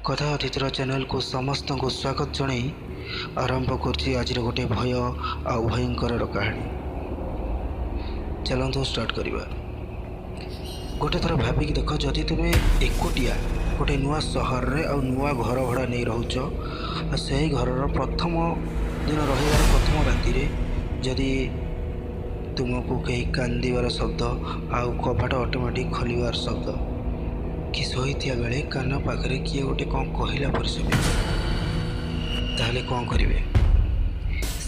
କଥା ଅତୀତର ଚ୍ୟାନେଲକୁ ସମସ୍ତଙ୍କୁ ସ୍ୱାଗତ ଜଣାଇ ଆରମ୍ଭ କରୁଛି ଆଜିର ଗୋଟେ ଭୟ ଆଉ ଭୟଙ୍କରର କାହାଣୀ। ଚାଲନ୍ତୁ ଷ୍ଟାର୍ଟ କରିବା। ଗୋଟେ ଥର ଭାବିକି ଦେଖ, ଯଦି ତୁମେ ଏକୁଟିଆ ଗୋଟେ ନୂଆ ସହରରେ ଆଉ ନୂଆ ଘର ଭଡ଼ା ନେଇ ରହୁଛ, ଆଉ ସେହି ଘରର ପ୍ରଥମ ଦିନ ରହିବାର ପ୍ରଥମ ରାତିରେ ଯଦି ତୁମକୁ କେହି କାନ୍ଦିବାର ଶବ୍ଦ ଆଉ କବାଟ ଅଟୋମେଟିକ୍ ଖୋଲିବାର ଶବ୍ଦ କି ଶୋଇଥିବା ବେଳେ କାନ ପାଖରେ କିଏ ଗୋଟେ କ'ଣ କହିଲା ପରି ଶୁଭିବ, ତାହେଲେ କ'ଣ କରିବେ?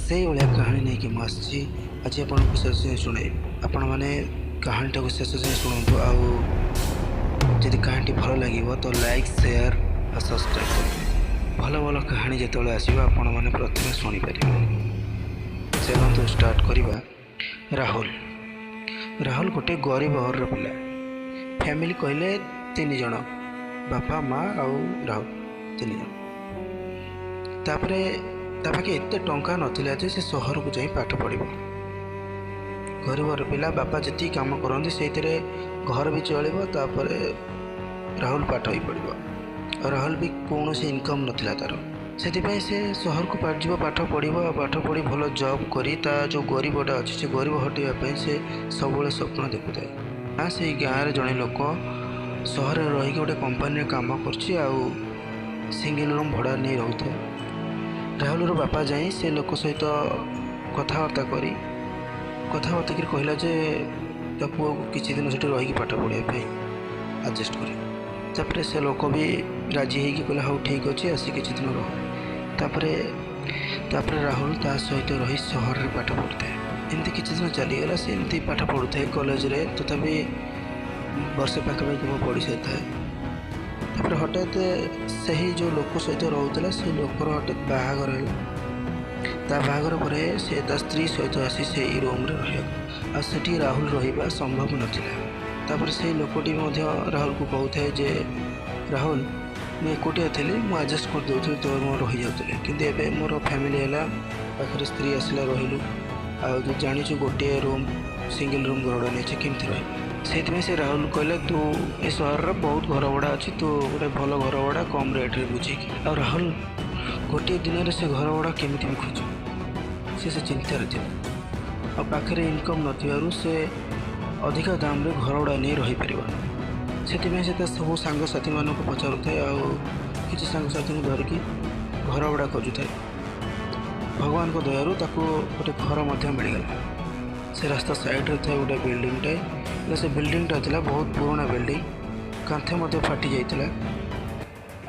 ସେଇଭଳିଆ କାହାଣୀ ନେଇକି ମୁଁ ଆସିଛି ଆଜି। ଆପଣଙ୍କୁ ଶେଷ ଯାଏଁ ଶୁଣାଇବି। ଆପଣମାନେ କାହାଣୀଟାକୁ ଶେଷ ଯାଏଁ ଶୁଣନ୍ତୁ, ଆଉ ଯଦି କାହାଣୀଟି ଭଲ ଲାଗିବ ତ ଲାଇକ୍, ସେୟାର ଆଉ ସବସ୍କ୍ରାଇବ୍ କରିବେ। ଭଲ ଭଲ କାହାଣୀ ଯେତେବେଳେ ଆସିବ, ଆପଣମାନେ ପ୍ରଥମେ ଶୁଣିପାରିବେ। ଚାଲନ୍ତୁ ଷ୍ଟାର୍ଟ କରିବା। ରାହୁଲ। ରାହୁଲ ଗୋଟେ ଗରିବ ଘରର ପିଲା। ଫ୍ୟାମିଲି କହିଲେ ତିନି ଜଣ, ବାପା, ମା ଆଉ ରାହୁଲ, ତିନି ଜଣ। ତାପରେ ତା ପାଖେ ଏତେ ଟଙ୍କା ନଥିଲା ଯେ ସେ ସହରକୁ ଯାଇ ପାଠ ପଢ଼ିବ। ଗରିବ ଘର ପିଲା, ବାପା ଯେତିକି କାମ କରନ୍ତି ସେଇଥିରେ ଘର ବି ଚଳିବ, ତାପରେ ରାହୁଲ ପାଠ ବି ପଢ଼ିବ। ଆଉ ରାହୁଲ ବି କୌଣସି ଇନକମ୍ ନଥିଲା ତା'ର। ସେଥିପାଇଁ ସେ ସହରକୁ ଯିବ, ପାଠ ପଢ଼ିବ, ଆଉ ପାଠ ପଢ଼ି ଭଲ ଜବ୍ କରି ତା ଯେଉଁ ଗରିବଟା ଅଛି, ସେ ଗରିବ ହଟେଇବା ପାଇଁ ସେ ସବୁବେଳେ ସ୍ୱପ୍ନ ଦେଖୁଥାଏ। ନା, ସେଇ ଗାଁରେ ଜଣେ ଲୋକ ସହରରେ ରହିକି ଗୋଟେ କମ୍ପାନୀରେ କାମ କରୁଛି ଆଉ ସିଙ୍ଗଲ ରୁମ୍ ଭଡ଼ା ନେଇ ରହୁଥାଏ। ରାହୁଲର ବାପା ଯାଇ ସେ ଲୋକ ସହିତ କଥାବାର୍ତ୍ତା କରି କହିଲା ଯେ ତା ପୁଅକୁ କିଛି ଦିନ ସେଠି ରହିକି ପାଠ ପଢ଼ିବା ପାଇଁ ଆଡ଼ଜଷ୍ଟ କରି। ତାପରେ ସେ ଲୋକ ବି ରାଜି ହେଇକି କହିଲା, "ହଉ ଠିକ୍ ଅଛି, ଆସି କିଛି ଦିନ ରହ।" ତାପରେ ରାହୁଲ ତା ସହିତ ରହି ସହରରେ ପାଠ ପଢ଼ୁଥାଏ। ଏମିତି କିଛି ଦିନ ଚାଲିଗଲା। ସେ ଏମିତି ପାଠ ପଢ଼ୁଥାଏ କଲେଜରେ। ତଥାପି ବର୍ଷେ ପାଖାପାଖି ମୁଁ ପଢ଼ି ସାରିଥାଏ। ତାପରେ ହଠାତ୍ ସେହି ଯେଉଁ ଲୋକ ସହିତ ରହୁଥିଲା, ସେ ଲୋକର ହଠାତ୍ ବାହାଘର ହେଲା। ତା ବାହାଘର ପରେ ସେ ତା ସ୍ତ୍ରୀ ସହିତ ଆସି ସେଇ ରୁମ୍ରେ ରହିବାକୁ, ଆଉ ସେଠି ରାହୁଲ ରହିବା ସମ୍ଭବ ନଥିଲା। ତାପରେ ସେଇ ଲୋକଟି ମଧ୍ୟ ରାହୁଲକୁ କହୁଥାଏ ଯେ, "ରାହୁଲ, ମୁଁ ଏକୁଟିଆ ଥିଲି, ମୁଁ ଆଡ଼ଜଷ୍ଟ କରିଦେଉଥିଲି, ତୋର ମୋର ରହିଯାଉଥିଲି। କିନ୍ତୁ ଏବେ ମୋର ଫ୍ୟାମିଲି ହେଲା, ପାଖରେ ସ୍ତ୍ରୀ ଆସିଲା, ରହିଲୁ, ଆଉ ତୁ ଜାଣିଛୁ ଗୋଟିଏ ରୁମ୍, ସିଙ୍ଗଲ ରୁମ୍ ଘର ନେଇଛି, କେମିତି ରହିବି?" ସେଇଥିପାଇଁ ସେ ରାହୁଲ କହିଲେ, "ତୁ ଏ ସହରରେ ବହୁତ ଘର ଭଡ଼ା ଅଛି, ତୁ ଗୋଟେ ଭଲ ଘର ଭଡ଼ା କମ୍ ରେଟ୍ରେ ବୁଝିକି।" ଆଉ ରାହୁଲ ଗୋଟିଏ ଦିନରେ ସେ ଘର ଭଡ଼ା କେମିତି ବି ଖୋଜିବ, ସେ ସେ ଚିନ୍ତାରେ ଥିଲା। ଆଉ ପାଖରେ ଇନକମ୍ ନଥିବାରୁ ସେ ଅଧିକା ଦାମରେ ଘର ଭଡ଼ା ନେଇ ରହିପାରିବନି। ସେଥିପାଇଁ ସେ ତା ସବୁ ସାଙ୍ଗସାଥିମାନଙ୍କୁ ପଚାରୁଥାଏ, ଆଉ କିଛି ସାଙ୍ଗସାଥିଙ୍କୁ ଧରିକି ଘର ଭଡ଼ା ଖୋଜୁଥାଏ। ଭଗବାନଙ୍କ ଦୟାରୁ ତାକୁ ଗୋଟେ ଘର ମଧ୍ୟ ମିଳିଗଲା। ସେ ରାସ୍ତା ସାଇଡ଼ରେ ଥାଏ ଗୋଟେ ବିଲ୍ଡିଂଟେ। ହେଲେ ସେ ବିଲ୍ଡିଂଟା ଥିଲା ବହୁତ ପୁରୁଣା ବିଲ୍ଡିଂ, କାନ୍ଥ ମଧ୍ୟ ଫାଟି ଯାଇଥିଲା,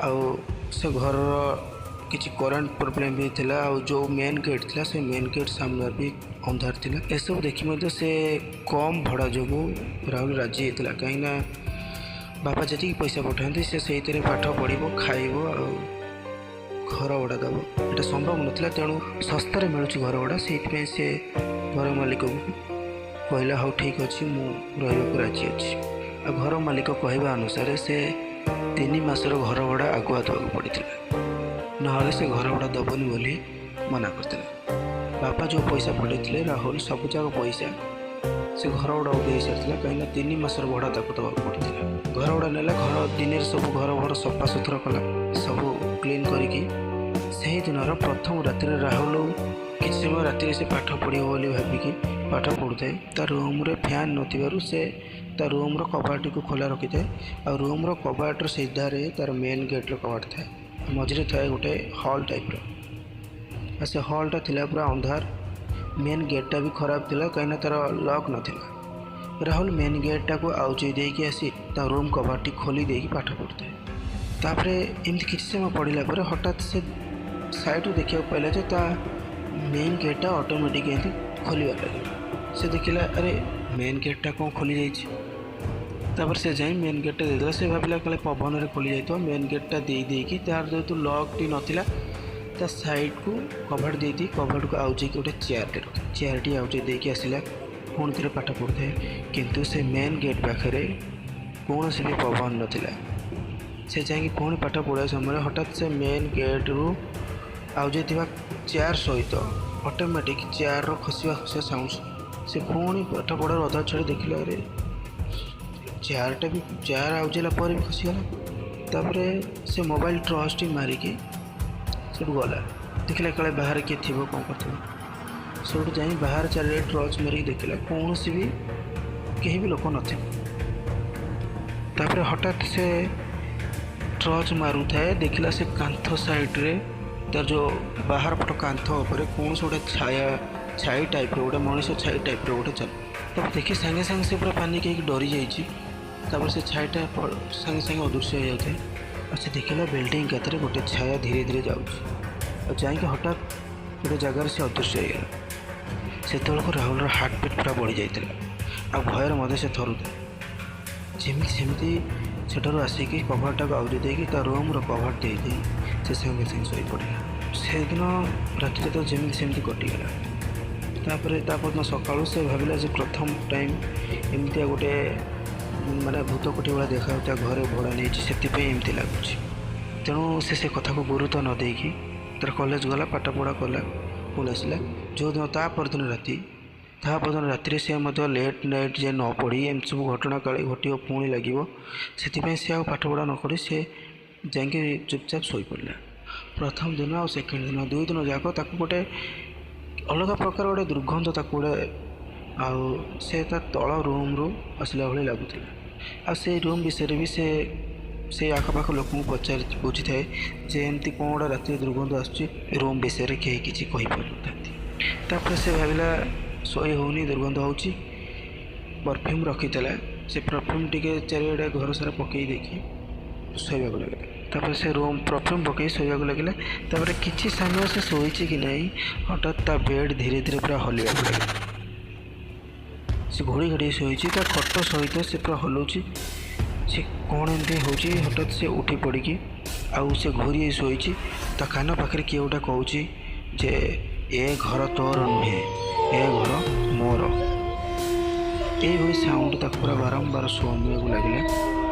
ଆଉ ସେ ଘରର କିଛି କରେଣ୍ଟ ପ୍ରୋବ୍ଲେମ୍ ବି ଥିଲା, ଆଉ ଯେଉଁ ମେନ୍ ଗେଟ୍ ଥିଲା, ସେ ମେନ୍ ଗେଟ୍ ସାମ୍ନାରେ ବି ଅନ୍ଧାର ଥିଲା। ଏସବୁ ଦେଖି ମଧ୍ୟ ସେ କମ୍ ଭଡ଼ା ଯୋଗୁଁ ରାହୁଲ ରାଜି ହେଇଥିଲା, କାହିଁକିନା ବାପା ଯେତିକି ପଇସା ପଠାନ୍ତି, ସେ ସେଇଥିରେ ପାଠ ପଢ଼ିବ, ଖାଇବ ଆଉ ଘର ଭଡ଼ା ଦେବ, ଏଇଟା ସମ୍ଭବ ନଥିଲା। ତେଣୁ ଶସ୍ତାରେ ମିଳୁଛି ଘର ଭଡ଼ା, ସେଇଥିପାଇଁ ସେ ଘର ମାଲିକକୁ କହିଲା, "ହଉ ଠିକ୍ ଅଛି, ମୁଁ ରହିବାକୁ ରାଜି ଅଛି।" ଆଉ ଘର ମାଲିକ କହିବା ଅନୁସାରେ ସେ 3 ମାସର ଘର ଭଡ଼ା ଆଗୁଆ ଦେବାକୁ ପଡ଼ିଥିଲା, ନହେଲେ ସେ ଘର ଭଡ଼ା ଦେବନି ବୋଲି ମନା କରିଥିଲା। ବାପା ଯେଉଁ ପଇସା ପଠାଇଥିଲେ, ରାହୁଲ ସବୁଯାକ ପଇସା ସେ ଘର ଭଡ଼ାକୁ ଦେଇ ସାରିଥିଲା, କାହିଁକିନା 3 ମାସର ଭଡ଼ା ତାକୁ ଦେବାକୁ ପଡ଼ିଥିଲା। ଘର ଭଡ଼ା ନେଲା, ଘର ଦିନରେ ସବୁ ଘର ଘର ସଫାସୁତୁରା କଲା, ସବୁ କ୍ଲିନ୍ କରିକି ସେହି ଦିନର ପ୍ରଥମ ରାତିରେ ରାହୁଲ କିଛି ସମୟ ରାତିରେ ସେ ପାଠ ପଢ଼ିବ ବୋଲି ଭାବିକି ପାଠ ପଢ଼ୁଥାଏ। ତା ରୁମ୍ରେ ଫ୍ୟାନ୍ ନଥିବାରୁ ସେ ତା ରୁମ୍ର କବାଟଟିକୁ ଖୋଲା ରଖିଥାଏ, ଆଉ ରୁମ୍ର କବାଟର ସିଧାରେ ତାର ମେନ୍ ଗେଟ୍ର କବାଟ ଥାଏ। ମଝିରେ ଥାଏ ଗୋଟେ ହଲ୍ ଟାଇପ୍ର, ଆଉ ସେ ହଲ୍ଟା ଥିଲା ପୁରା ଅନ୍ଧାର। ମେନ୍ ଗେଟ୍ଟା ବି ଖରାପ ଥିଲା, କାହିଁକିନା ତା'ର ଲକ୍ ନଥିଲା। ରାହୁଲ ମେନ୍ ଗେଟ୍ଟାକୁ ଆଉଜେଇ ଦେଇକି ଆସି ତା ରୁମ୍ କବାଟଟି ଖୋଲି ଦେଇକି ପାଠ ପଢ଼ୁଥାଏ। ତାପରେ ଏମିତି କିଛି ସମୟ ପଢ଼ିଲା ପରେ ହଠାତ୍ ସେ ସାଇଡ଼ରୁ ଦେଖିବାକୁ ପାଇଲା ଯେ ତା ମେନ୍ ଗେଟ୍ଟା ଅଟୋମେଟିକ୍ ଏମିତି ଖୋଲିବା ଲାଗିଲା। ସେ ଦେଖିଲା, ଆରେ, ମେନ୍ ଗେଟ୍ଟା କ'ଣ ଖୋଲି ଯାଇଛି? ତାପରେ ସେ ଯାଇ ମେନ୍ ଗେଟ୍ଟା ଦେଇଦେଲା। ସେ ଭାବିଲା କାଳେ ପବନରେ ଖୋଲି ଯାଇଥିବ। ମେନ୍ ଗେଟ୍ଟା ଦେଇ ଦେଇକି ତାର ଯେହେତୁ ଲକ୍ଟି ନଥିଲା, ତା ସାଇଡ଼କୁ କବାଟ ଦେଇଦେଇ କବାଟକୁ ଆଉଜେଇକି ଗୋଟେ ଚେୟାରଟେ ରଖି ଚେୟାରଟି ଆଉଜେଇ ଦେଇକି ଆସିଲା। ପୁଣି ଥରେ ପାଠ ପଢ଼ୁଥାଏ, କିନ୍ତୁ ସେ ମେନ୍ ଗେଟ୍ ପାଖରେ କୌଣସି ବି ପବନ ନଥିଲା। ସେ ଯାଇକି ପୁଣି ପାଠ ପଢ଼ିବା ସମୟରେ ହଠାତ୍ ସେ ମେନ୍ ଗେଟ୍ରୁ ଆଉଜେଇଥିବା ଚେୟାର ସହିତ ଅଟୋମେଟିକ୍ ଚେୟାରର ଖସିବା ଖସିବା ସାଉଣ୍ଡ। ସେ ପୁଣି ପାଠ ପଢ଼ାରୁ ଅଧା ଛାଡ଼ି ଦେଖିଲା, ଆରେ, ଚେୟାରଟା ବି ଚେୟାର ଆଉଜେଇଲା ପରେ ବି ଖସିଗଲା। ତାପରେ ସେ ମୋବାଇଲ ଟର୍ଚ୍ଚଟି ମାରିକି ସେଠୁ ଗଲା। ଦେଖିଲା କାଳେ ବାହାରେ କିଏ ଥିବ, କ'ଣ କରୁଥିବ। ସେଠୁ ଯାଇ ବାହାର ଚାରିଆଡ଼େ ଟର୍ଚ୍ଚ ମାରିକି ଦେଖିଲା, କୌଣସି ବି କେହି ବି ଲୋକ ନଥିଲେ। ତାପରେ ହଠାତ୍ ସେ ଟର୍ଚ୍ଚ ମାରୁଥାଏ, ଦେଖିଲା ସେ କାନ୍ଥ ସାଇଡ଼୍ରେ, ତାର ଯେଉଁ ବାହାର ପଟ କାନ୍ଥ ଉପରେ କୌଣସି ଗୋଟେ ଛାୟା, ଛାଇ ଟାଇପ୍ର ଗୋଟେ, ମଣିଷ ଛାଇ ଟାଇପ୍ର ଗୋଟେ ଚାଲ। ତାପରେ ଦେଖି ସାଙ୍ଗେ ସାଙ୍ଗେ ସେ ପୁରା ପାନିକ୍ ହେଇକି ଡରିଯାଇଛି। ତାପରେ ସେ ଛାଇଟା ସାଙ୍ଗେ ସାଙ୍ଗେ ଅଦୃଶ୍ୟ ହେଇଯାଉଥାଏ। ଆଉ ସେ ଦେଖିଲା ବିଲ୍ଡିଂ କାନ୍ଥରେ ଗୋଟେ ଛାୟା ଧୀରେ ଧୀରେ ଯାଉଛି ଆଉ ଯାଇକି ହଠାତ୍ ଗୋଟେ ଜାଗାରେ ସେ ଅଦୃଶ୍ୟ ହେଇଗଲା। ସେତେବେଳକୁ ରାହୁଲର ହାର୍ଟ ବିଟ୍ ପୁରା ବଢ଼ିଯାଇଥିଲା ଆଉ ଭୟରେ ମଧ୍ୟ ସେ ଥରୁଥାଏ। ଯେମିତି ସେମିତି ସେଠାରୁ ଆସିକି କବାଟଟାକୁ ଆଉଜି ଦେଇକି, ତା ରୁମ୍ର କବାଟ ଦେଇ ଦେଇ ସେ ସାଙ୍ଗେ ସାଙ୍ଗେ ଶୋଇପଡ଼ିଲା। ସେଦିନ ରାତିରେ ତ ଯେମିତି ସେମିତି କଟିଗଲା। ତାପରେ ତା ପରଦିନ ସକାଳୁ ସେ ଭାବିଲା ଯେ ପ୍ରଥମ ଟାଇମ୍ ଏମିତିଆ ଗୋଟେ ମାନେ ଭୂତ କୋଠି ଭଳିଆ ଦେଖାଯାଉଥିବା ଘରେ ଭଡ଼ା ନେଇଛି, ସେଥିପାଇଁ ଏମିତି ଲାଗୁଛି। ତେଣୁ ସେ ସେ କଥାକୁ ଗୁରୁତ୍ୱ ନ ଦେଇକି ତାର କଲେଜ ଗଲା, ପାଠ ପଢ଼ା କଲା, ପୁଣି ଆସିଲା। ଯେଉଁଦିନ ତା ପରଦିନ ରାତିରେ ସେ ମଧ୍ୟ ଲେଟ୍ ନାଇଟ୍ ଯାଏ ନ ପଢ଼ି, ଏମିତି ସବୁ ଘଟଣା କାଳେ ଘଟିବ ପୁଣି ଲାଗିବ, ସେଥିପାଇଁ ସେ ଆଉ ପାଠ ପଢ଼ା ନ କରି ସେ ଯାଇକି ଚୁପଚାପ ଶୋଇପଡ଼ିଲା। ପ୍ରଥମ ଦିନ ଆଉ ସେକେଣ୍ଡ ଦିନ, 2 ଦିନ ଯାକ ତାକୁ ଗୋଟେ ଅଲଗା ପ୍ରକାର ଗୋଟେ ଦୁର୍ଗନ୍ଧ ତାକୁ ଗୋଟେ ଆଉ ସେ ତା ତଳ ରୁମ୍ରୁ ଆସିଲା ଭଳି ଲାଗୁଥିଲା। ଆଉ ସେଇ ରୁମ୍ ବିଷୟରେ ବି ସେ ସେଇ ଆଖପାଖ ଲୋକଙ୍କୁ ପଚାରି ବୁଝିଥାଏ ଯେ ଏମିତି କ'ଣ ଗୋଟେ ରାତିରେ ଦୁର୍ଗନ୍ଧ ଆସୁଛି। ରୁମ୍ ବିଷୟରେ କେହି କିଛି କହିପାରୁନଥାନ୍ତି। ତାପରେ ସେ ଭାବିଲା ଶୋଇ ହେଉନି, ଦୁର୍ଗନ୍ଧ ହେଉଛି। ପରଫ୍ୟୁମ୍ ରଖିଥିଲା, ସେ ପରଫ୍ୟୁମ୍ ଟିକେ ଚାରିଆଡ଼େ ଘର ସାରା ପକାଇ ଦେଇକି ଶୋଇବାକୁ ଲାଗିଲା। ତାପରେ ସେ ରୁମ୍ ପରଫ୍ୟୁମ୍ ପକାଇ ଶୋଇବାକୁ ଲାଗିଲା। ତାପରେ କିଛି ସମୟ ସେ ଶୋଇଛି କି ନାହିଁ, ହଠାତ୍ ତା ବେଡ଼୍ ଧୀରେ ଧୀରେ ପୁରା ହଲିବାକୁ ଲାଗିଲା। ସେ ଘୋଡ଼ି ଘାଡ଼ି ଶୋଇଛି, ତା ଖଟ ସହିତ ସେ ପୁରା ହଲଉଛି। ସେ କ'ଣ ଏମିତି ହେଉଛି? ହଠାତ୍ ସେ ଉଠି ପଡ଼ିକି ଆଉ ସେ ଘୋରି ହେଇ ଶୋଇଛି, ତା କାନ ପାଖରେ କିଏ ଗୋଟେ କହୁଛି ଯେ ଏ ଘର ତୋର ନୁହେଁ, ଏ ଘର ମୋର। ଏଇଭଳି ସାଉଣ୍ଡ ତାକୁ ପୁରା ବାରମ୍ବାର ଶୁଣିବାକୁ ଲାଗିଲା।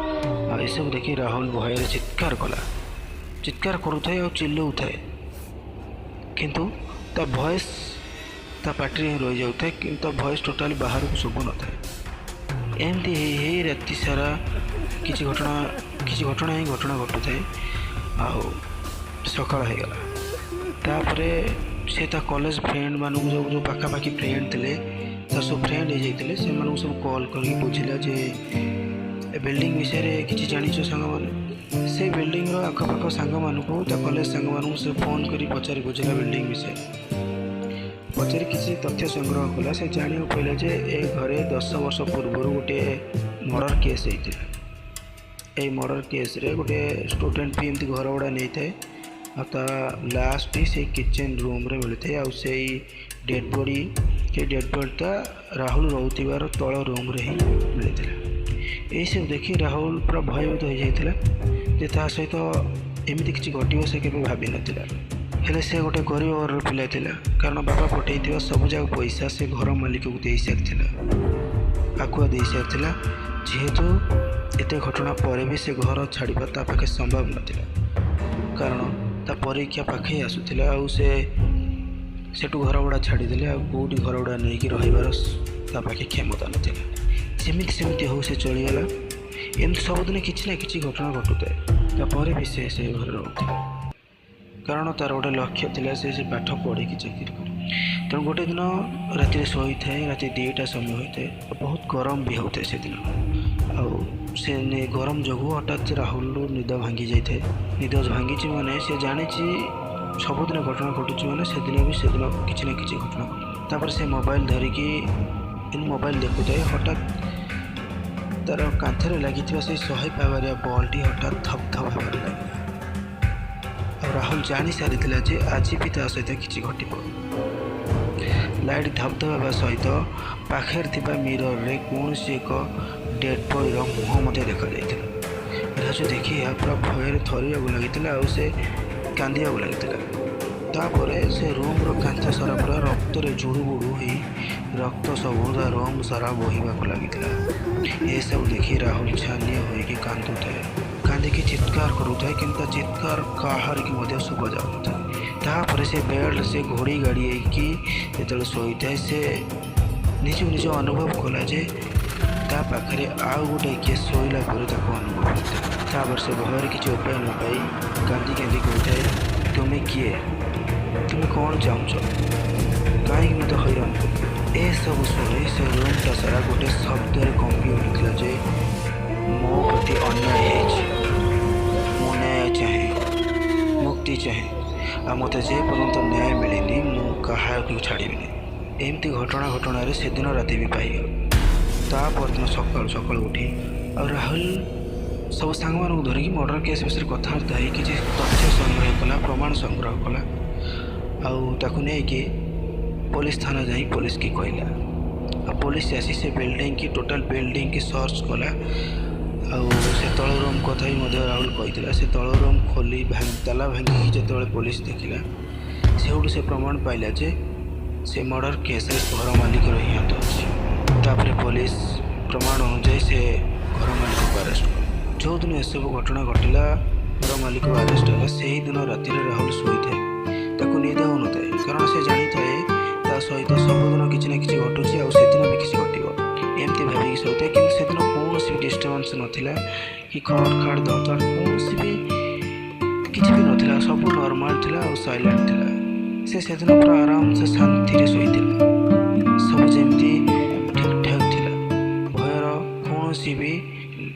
ଆଉ ଏସବୁ ଦେଖି ରାହୁଲ ଭୟରେ ଚିତ୍କାର କଲା। ଚିତ୍କାର କରୁଥାଏ ଆଉ ଚିଲଉଥାଏ, କିନ୍ତୁ ତା ଭଏସ୍ ତା ପାଟିରେ ହିଁ ରହିଯାଉଥାଏ, କିନ୍ତୁ ତା ଭଏସ୍ ଟୋଟାଲି ବାହାରକୁ ଶୁଭୁନଥାଏ। ଏମିତି ହେଇ ହେଇ ରାତି ସାରା କିଛି ଘଟଣା, କିଛି ଘଟଣା ହିଁ ଘଟଣା ଘଟୁଥାଏ ଆଉ ସକାଳ ହେଇଗଲା। ତାପରେ ସେ ତା କଲେଜ ଫ୍ରେଣ୍ଡମାନଙ୍କୁ ସବୁ, ଯେଉଁ ପାଖାପାଖି ଫ୍ରେଣ୍ଡ ଥିଲେ, ତାର ସବୁ ଫ୍ରେଣ୍ଡ ହେଇଯାଇଥିଲେ, ସେମାନଙ୍କୁ ସବୁ କଲ୍ କରିକି ବୁଝିଲା ଯେ ଏ ବିଲ୍ଡିଂ ବିଷୟରେ କିଛି ଜାଣିଛ ସାଙ୍ଗମାନେ? ସେ ବିଲ୍ଡିଂର ଆଖପାଖ ସାଙ୍ଗମାନଙ୍କୁ, ତା କଲେଜ ସାଙ୍ଗମାନଙ୍କୁ ସେ ଫୋନ୍ କରି ପଚାରି ବୁଝିଲା। ବିଲ୍ଡିଂ ବିଷୟରେ ପଚାରି କିଛି ତଥ୍ୟ ସଂଗ୍ରହ କଲା। ସେ ଜାଣିବାକୁ ପାଇଲା ଯେ ଏ ଘରେ 10 ବର୍ଷ ପୂର୍ବରୁ ଗୋଟିଏ ମର୍ଡ଼ର କେସ୍ ହେଇଥିଲା। ଏଇ ମର୍ଡ଼ର କେସ୍ରେ ଗୋଟେ ଷ୍ଟୁଡେଣ୍ଟ ବି ଏମିତି ଘର ଭଡ଼ା ନେଇଥାଏ ଆଉ ତା ଲାସ୍‌ଟି ସେଇ କିଚେନ୍ ରୁମ୍ରେ ମିଳିଥାଏ। ଆଉ ସେଇ ଡେଡ଼୍ ବଡ଼ିଟା ରାହୁଲ ରହୁଥିବାର ତଳ ରୁମ୍ରେ ହିଁ ମିଳିଥିଲା। ଏଇସବୁ ଦେଖି ରାହୁଲ ପୁରା ଭୟଭୀତ ହୋଇଯାଇଥିଲା ଯେ ତା ସହିତ ଏମିତି କିଛି ଘଟିବ ସେ କେବେ ଭାବିନଥିଲା। ହେଲେ ସେ ଗୋଟେ ଗରିବ ଘରର ପିଲା ଥିଲା, କାରଣ ବାପା ପଠାଇଥିବା ସବୁଯାକ ପଇସା ସେ ଘର ମାଲିକକୁ ଦେଇସାରିଥିଲା, ଆଗୁଆ ଦେଇସାରିଥିଲା। ଯେହେତୁ ଏତେ ଘଟଣା ପରେ ବି ସେ ଘର ଛାଡ଼ିବା ତା ପାଖେ ସମ୍ଭବ ନଥିଲା, କାରଣ ତା ପରୀକ୍ଷା ପାଖେଇ ଆସୁଥିଲା। ଆଉ ସେ ସେଠୁ ଘର ଭଡ଼ା ଛାଡ଼ିଦେଲେ ଆଉ କେଉଁଠି ଘର ଭଡ଼ା ନେଇକି ରହିବାର ତା ପାଖେ କ୍ଷମତା ନଥିଲା। ଯେମିତି ସେମିତି ହଉ ସେ ଚଳିଗଲା। ଏମିତି ସବୁଦିନ କିଛି ନା କିଛି ଘଟଣା ଘଟୁଥାଏ, ତାପରେ ବି ସେ ସେ ଘରେ ରହୁଥିଲା, କାରଣ ତାର ଗୋଟେ ଲକ୍ଷ୍ୟ ଥିଲା, ସେ ସେ ପାଠ ପଢ଼ିକି ଚାକିରି କରିବ। ତେଣୁ ଗୋଟେ ଦିନ ରାତିରେ ଶୋଇଥାଏ। ରାତି 2ଟା ସମୟ ହୋଇଥାଏ ଆଉ ବହୁତ ଗରମ ବି ହେଉଥାଏ ସେଦିନ। ଆଉ ସେ ଗରମ ଯୋଗୁଁ ହଠାତ୍ ରାହୁଲରୁ ନିଦ ଭାଙ୍ଗି ଯାଇଥାଏ। ନିଦ ଭାଙ୍ଗିଛି ମାନେ ସେ ଜାଣିଛି ସବୁଦିନ ଘଟଣା ଘଟୁଛି, ମାନେ ସେଦିନ ବି ସେଦିନ କିଛି ନା କିଛି ଘଟଣା ଘଟିବ। ତାପରେ ସେ ମୋବାଇଲ ଧରିକି ଏମିତି ମୋବାଇଲ ଦେଖୁଥାଏ। ହଠାତ୍ ତାର କାନ୍ଥରେ ଲାଗିଥିବା ସେଇ 100 ପାୱାରିଆ ବଲ୍ଟି ହଠାତ୍ ଧପ୍ ଧପ୍ ହେବାରେ ଲାଗିଲା। ଆଉ ରାହୁଲ ଜାଣି ସାରିଥିଲା ଯେ ଆଜି ବି ତା ସହିତ କିଛି ଘଟିବ। ଲାଇଟ୍ ଧପ୍ ଧପ୍ ହେବା ସହିତ ପାଖରେ ଥିବା ମିରରରେ କୌଣସି ଏକ ଡେଡ୍ ବଡ଼ିର ମୁହଁ ମଧ୍ୟ ଦେଖାଯାଇଥିଲା। ରାଜୁ ଦେଖି ଏହା ପୁରା ଭୟରେ ଥରିବାକୁ ଲାଗିଥିଲା ଆଉ ସେ କାନ୍ଦିବାକୁ ଲାଗିଥିଲା। ତାପରେ ସେ ରୁମ୍ର କାନ୍ଥ ସାରା ପୁରା ରକ୍ତରେ ଜୁଡ଼ୁବୁଡ଼ୁ ହେଇ ରକ୍ତ ସବୁ ତା ରୁମ୍ ସାରା ବୋହିବାକୁ ଲାଗିଥିଲା। ଏସବୁ ଦେଖି ରାହୁଲ ଛାନିଆ ହୋଇକି କାନ୍ଦୁଥାଏ, କାନ୍ଦିକି ଚିତ୍କାର କରୁଥାଏ, କିନ୍ତୁ ତା ଚିତ୍କାର କାହାରିକି ମଧ୍ୟ ଶୁଭା ଯାଉନଥାଏ। ତାପରେ ସେ ବେଡ଼୍ରେ ସେ ଘୋଡ଼ି ଗାଡ଼ି ହେଇକି ଯେତେବେଳେ ଶୋଇଥାଏ, ସେ ନିଜକୁ ନିଜ ଅନୁଭବ କଲା ଯେ ତା ପାଖରେ ଆଉ ଗୋଟେ କିଏ ଶୋଇଲା ପରେ ତାକୁ ଅନୁଭବ ହୋଇଥାଏ। ତାପରେ ସେ ଭୟରେ କିଛି ଉପାୟ ନ ପାଇ କାନ୍ଦି କାନ୍ଦି କହୁଥାଏ, "ତୁମେ କିଏ? ତୁମେ କ'ଣ ଚାହୁଁଛ? କାହିଁକି ମୋତେ ହଇରାଣ କଲ?" ଏସବୁ ଶୁଣି ସେ ରୁମ୍ଟା ସାରା ଗୋଟେ ଶବ୍ଦରେ କମ୍ପି ଉଠୁଥିଲା ଯେ ମୋ ପ୍ରତି ଅନ୍ୟାୟ ହେଇଛି, ମୁଁ ନ୍ୟାୟ ଚାହେଁ, ମୁକ୍ତି ଚାହେଁ, ଆଉ ମୋତେ ଯେ ପର୍ଯ୍ୟନ୍ତ ନ୍ୟାୟ ମିଳିନି, ମୁଁ କାହାକୁ ଛାଡ଼ିବିନି। ଏମିତି ଘଟଣା ଘଟଣାରେ ସେଦିନ ରାତି ବି ପାହିଗଲା। ତା ପରଦିନ ସକାଳୁ ସକାଳୁ ଉଠି ଆଉ ରାହୁଲ ସବୁ ସାଙ୍ଗମାନଙ୍କୁ ଧରିକି ମର୍ଡ଼ର କେସ୍ ବିଷୟରେ କଥାବାର୍ତ୍ତା ହେଇ କିଛି ତଥ୍ୟ ସଂଗ୍ରହ କଲା, ପ୍ରମାଣ ସଂଗ୍ରହ କଲା ଆଉ ତାକୁ ନେଇକି ପୋଲିସ ଥାନା ଯାଇ ପୋଲିସକି କହିଲା। ଆଉ ପୋଲିସ ଆସି ସେ ବିଲ୍ଡିଂକି, ଟୋଟାଲ ବିଲ୍ଡିଂକି ସର୍ଚ୍ଚ କଲା। ଆଉ ସେ ତଳ ରୁମ୍ କଥା ବି ମଧ୍ୟ ରାହୁଲ କହିଥିଲା। ସେ ତଳ ରୁମ୍ ଖୋଲି ତାଲା ଭାଙ୍ଗିକି ଯେତେବେଳେ ପୋଲିସ ଦେଖିଲା, ସେଇଠୁ ସେ ପ୍ରମାଣ ପାଇଲା ଯେ ସେ ମର୍ଡ଼ର କେସ୍ରେ ଘର ମାଲିକର ହିଁ ହାତ ଅଛି। ତାପରେ ପୋଲିସ ପ୍ରମାଣ ଅନୁଯାୟୀ ସେ ଘର ମାଲିକକୁ ଆରେଷ୍ଟ କଲା। ଯେଉଁଦିନ ଏସବୁ ଘଟଣା ଘଟିଲା, ଘର ମାଲିକ ଆରେଷ୍ଟ ହେଲା, ସେଇଦିନ ରାତିରେ ରାହୁଲ ଶୋଇଥାଏ। ତାକୁ ନିଦ ହେଉନଥାଏ, କାରଣ ସେ ଜାଣିଥାଏ ତା ସହିତ ସବୁଦିନ କିଛି ନା କିଛି ଘଟୁଛି ଆଉ ସେଦିନ ବି କିଛି ଘଟିବ। ଏମିତି ଭାବିକି ଶୋଇଥାଏ। କିନ୍ତୁ ସେଦିନ କୌଣସି ବି ଡିଷ୍ଟର୍ବାନ୍ସ ନଥିଲା କି ଖଡ଼ ଖାଡ଼ ଧଡ଼ କୌଣସି ବି କିଛି ବି ନଥିଲା। ସବୁ ନର୍ମାଲ ଥିଲା ଆଉ ସାଇଲେଣ୍ଟ ଥିଲା। ସେ ସେଦିନ ପୁରା ଆରାମସେ ଶାନ୍ତିରେ ଶୋଇଥିଲା। ସବୁ ଯେମିତି ଠିକ୍ ଠାକ୍ ଥିଲା, ଭୟର କୌଣସି ବି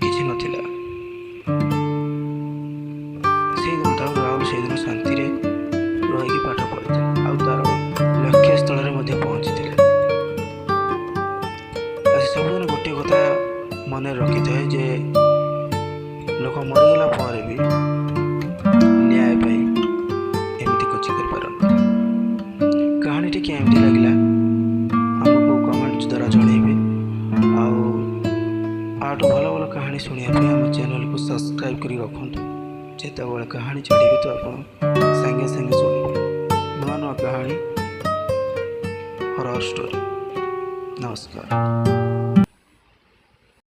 କିଛି ନଥିଲା। ସେଇଦିନ ଠାରୁ ରାହୁଲ ସେଇଦିନ ଶାନ୍ତିରେ ରହିକି ପାଠ ପଢ଼ିଥିଲା ଆଉ ତା'ର ଲକ୍ଷ୍ୟସ୍ଥଳରେ ମଧ୍ୟ ପହଞ୍ଚିଥିଲା। ଆଉ ସେ ସବୁଦିନ ଗୋଟିଏ କଥା ମନରେ ରଖିଥାଏ ଯେ ଲୋକ ମରିଗଲା ପରେ ବି ନ୍ୟାୟ ପାଇଁ ଏମିତି କିଛି କରିପାରନ୍ତି। କାହାଣୀଟି କେମିତି ଲାଗିଲା, ଆମକୁ କମେଣ୍ଟ ଦ୍ୱାରା ଜଣେଇବେ। ଆଉ ୟାଠୁ ଭଲ ଭଲ କାହାଣୀ ଶୁଣିବା ପାଇଁ ଆମ ଚ୍ୟାନେଲକୁ ସବସ୍କ୍ରାଇବ୍ କରି ରଖନ୍ତୁ। ଯେତେବେଳେ କାହାଣୀ ଛାଡ଼ିବେ ତ ଆପଣ ସାଙ୍ଗେ ସାଙ୍ଗେ ଶୁଣିବେ ନୂଆ ନୂଆ କାହାଣୀ, ହରର ଷ୍ଟୋରି। ନମସ୍କାର।